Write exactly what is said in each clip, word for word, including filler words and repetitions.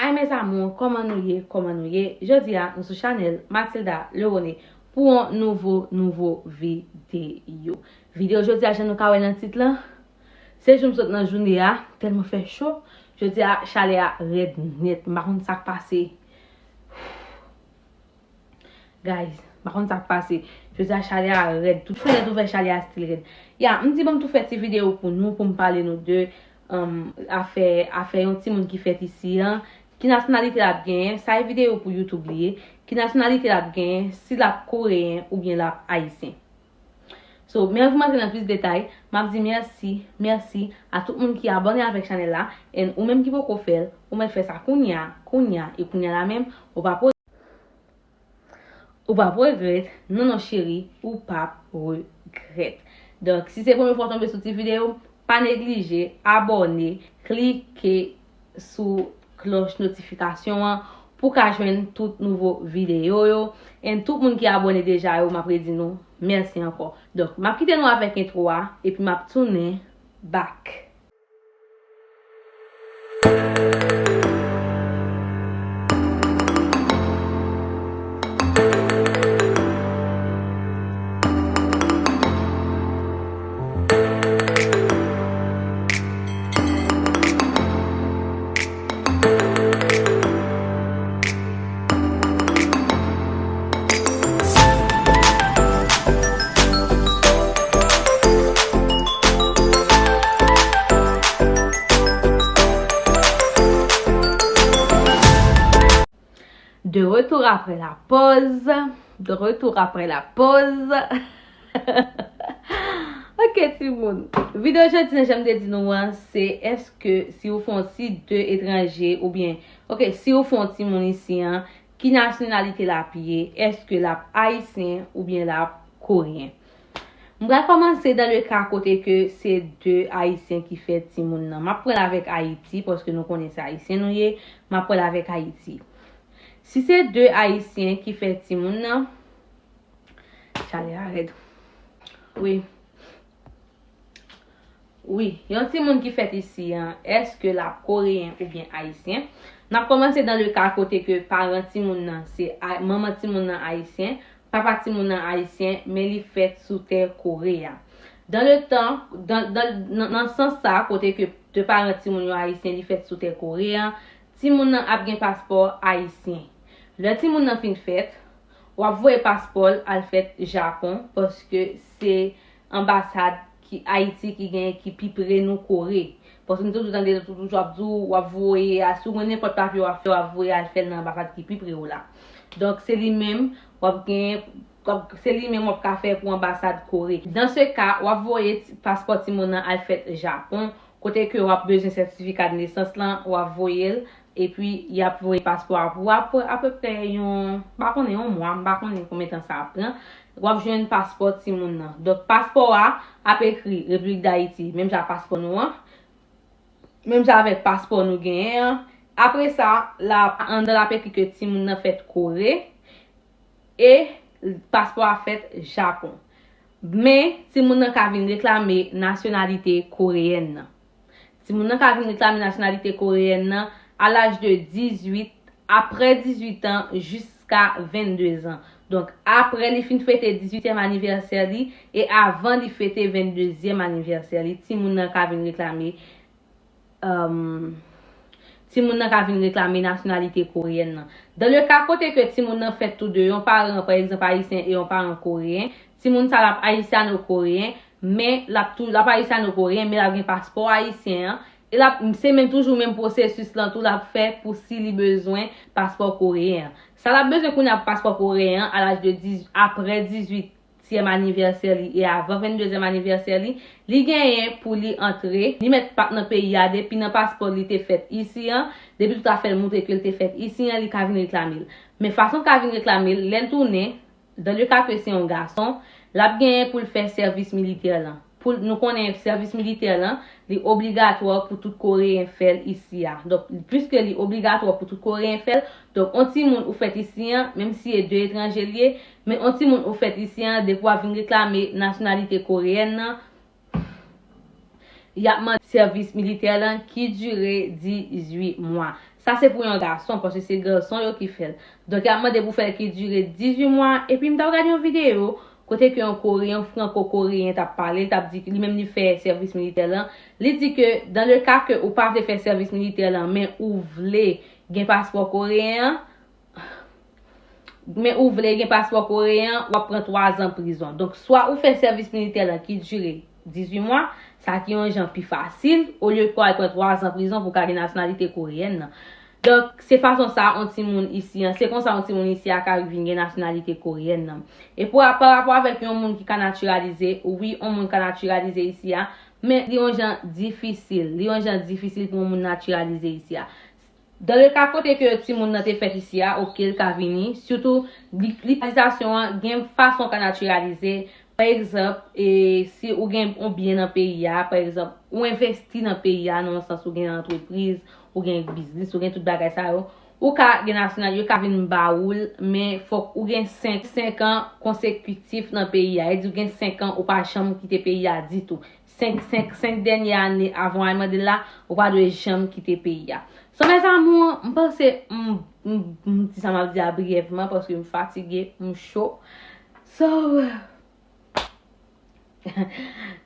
Hi mes amours, kòman nou ye? Kòman nou ye? Jodi a, nou sou chanèl Mathilda Leone pou yon nouvo, nouvo videyo. Videyo jodi a, jan nou ka wè nan tit lan, se jou m sot nan jounen a, tèlman fè cho. Jodi a, chalè a rèd nèt, m pa konn sa k pase. Guys, m pa konn sa k pase. Jodi a chalè a rèd. Tout fenèt ouvè, chalè a still rèd. Ya, m di ban m tou fè ti videyo pou nou, pou m pale nou de um, afè, afè yon timoun ki fèt isi an. Ki nasyonalite l ap genyen? Sa e videyo pou YouTube li ye. Ki nasyonalite l ap genyen? Si l ap koreyen oubyen l ap ayisyen. So, men anvan m antre nan plis detay, m ap di mèsi, mèsi a tout moun ki abòne avèk chanèl la, and ou menm ki poko fè l, ou mèt fè sa kounya, kounya, e kounya la menm, ou pa Ou p ap regrèt, non non cheri, ou p ap regrèt. Donk, si se premye fwa w tonbe sou ti videyo, pa neglije abòne, klike sou klòch notifikasyon an pou w ka jwenn tout nouvo videyo yo. And tout moun ki abòne deja yo, m ap redi nou mèsi ankò. Donk, m ap kite nou avèk entwo a, epi m ap tounen back. De retour après la pause. De retour après la pause. Ok, timoun. Videyo jodi a, jan m te di nou an, se èske si ou fè yon ti de etranje oubyen, ok, si ou fè yon timoun isi an, ki nasyonalite l ap ye? Èske l ap ayisyen oubyen l ap koreyen? M pral kòmanse dans le cas kote ke se de ayisyen ki fè timoun nan. M ap pran l avèk Ayiti, paske nou konnen se ayisyen nou ye. M ap pran l avèk Ayiti. Si se de ayisyen ki fè timoun nan, chalè a rèd. Wi. Wi, yon timoun ki fèt isi an, èske l ap koreyen oubyen ayisyen? N ap kòmanse dans le cas kote ke paran timoun nan se a-, manman timoun nan ayisyen, papa timoun nan ayisyen, men li fèt sou tè Kore a. Dans le temps, dans, dans, nan, nan sans sa, kote ke de paran timoun yo ayisyen, li fèt sou tè Kore a, timoun nan ap gen paspò ayisyen. Lè timoun nan fin fèt, w ap voye paspò l al fèt Japon, paske se anbasad ki Ayiti ki gen, ki pi pre nou Kore. Paske m toujou tande, toujou ap di w, w ap voye a, si w gen nenpòt papye w ap fè, w ap voye al fè l nan anbasad ki pi pre w la. Donk, se li menm, w ap gen, w ap, se li menm w ap ka fè pou anbasad Kore. Dans ce cas, w ap voye ti, paspò timoun nan al fèt Japon, kote ke w ap bezwen sètifika de nesans lan, w ap voye l, epi y ap voye paspò a pou w apre apeprè yon, m pa konnen, yon mwa, m pa konnen konbyen tan sa ap pran. W ap jwenn paspò timoun nan. Donk, paspò a ap ekri Repiblik Dayiti, menm jan ak paspò nou an, menm jan avèk paspò nou genyen an. Apre sa, l ap, anndan l ap ekri ke timoun nan fèt Kore e paspò a fèt Japon. Men, timoun nan ka vin reklame nasyonalite koreyèn nan. Timoun nan ka vin reklame nasyonalite koreyèn nan a laj de dizuit, apre dizuit an, jiska vennde zan. Donk, apre li fin fete dizuityèm anivèsè li e avan li fete venndezyèm anivèsè li, timoun nan ka vin reklame, um, timoun nan ka vin reklame nasyonalite koreyèn nan. Dans le cas kote ke timoun nan fèt tou de yon paran, pa egzanp, ayisyen e yon paran koreyen, timoun sa l ap ayisyano-koreyen, men l ap tou, l ap ayisyano-koreyen, men l ap gen paspò ayisyen an, e l ap, se menm toujou menm pwosesis lan tou l ap fè pou si li bezwen paspò koreyen an. Sa l ap bezwen kounye a pou paspò koreyen an, a laj de diz, apre dizuityèm anivèsè li e avan venndezyèm anivèsè li, li genyen pou li antre, li mèt pa t nan peyi a depi nan paspò li te fèt isi an, depi tout afè l montre ke l te fèt isi an, li ka vin reklame l. Men fason l ka vin reklame l, lè l tounen, dans le cas ke se yon gason, l ap genyen pou l fè sèvis militè lan. Pou l, nou konnen sèvis militè lan, li obligatwa pou tout koreyen fè l isi a. Donk, piske li obligatwa pou tout koreyen fè l, donk, on timoun ou fèt isi an, menm si e de etranje l ye, men on timoun ou fèt isi an, depi w ap vin reklame nasyonalite koreyèn nan, y ap mande sèvis militè lan ki dire dizuit mwa. Sa se pou yon gason, paske se gason yo ki fè l. Donk, y ap mande pou fè l ki dire dizuit mwa. Epi m t ap gade yon videyo kote ke yon Koreyen, yon franko-koreyen t ap pale, li t ap di li menm li fè sèvis militè lan. Li di ke dans le cas que ou pa vle fè sèvis militè lan, men ou vle gen paspò koreyen an, men ou vle gen paspò koreyen an, w ap pran twa zan prizon. Donk, swa ou fè sèvis militè lan ki dire dizuit mwa, sa ki yon jan pi fasil, olye ke w al pran twa zan prizon pou w ka gen nasyonalite koreyèn nan. Donk, se fason sa yon timoun isi an, se konsa yon timoun isi a ka vin gen nasyonalite koreyèn nan. E pou, pa rapò avèk yon moun ki ka natiralize, wi, yon moun ka natiralize isi a, men li yon jan difisil, li yon jan difisil pou yon moun natiralize isi a. Dans le cas kote ke timoun nan te fèt isi a, oke, l ka vini. Sitou, li, li, natiralizasyon an, gen fason w ka natiralize. Pa egzanp, e, si ou gen yon byen nan peyi a, pa egzanp, ou envesti nan peyi a, nan yon sans ou gen antrepriz, ou gen biznis, ou gen tout bagay sa yo, ou ka gen nasyonal, yo ka vin ba ou l, men fòk ou gen senk, senk an konsekitif nan peyi a. E di ou gen senk an, ou pa janm kite peyi a ditou. Senk, senk, senk dènye ane avan w al mande l la, ou pa dwe janm kite peyi a. So, mes amours, m panse m, m, m di sa m ap di a briyèvman paske m fatige, m cho. So,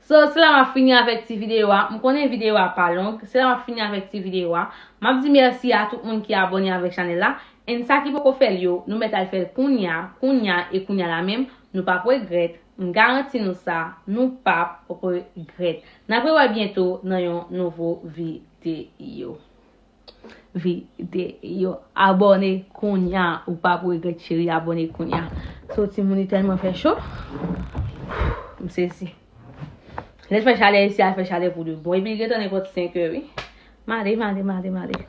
so, se la m ap fini avèk ti videyo a. M konnen videyo a pa long. Se la m ap fini avèk ti videyo a. M ap di mèsi a tout moun ki abòne avèk chanèl la. And sa ki poko fè l yo, nou mèt al fè l kounya, kounya e kounya la menm. Nou p ap regrèt. M garanti nou sa, nou p ap regrèt. N ap rewè byento nan yon nouvo videyo. Videyo. Abòne kounya, ou p ap regrèt, cheri, abòne kounya. So, timoun, li tèlman fè cho. M sezi. Lè l fè chalè isi a, l fè chalè pou de bon. Epi l gentan nenpòt senk è, wi. M ale, m ale, m ale, m ale.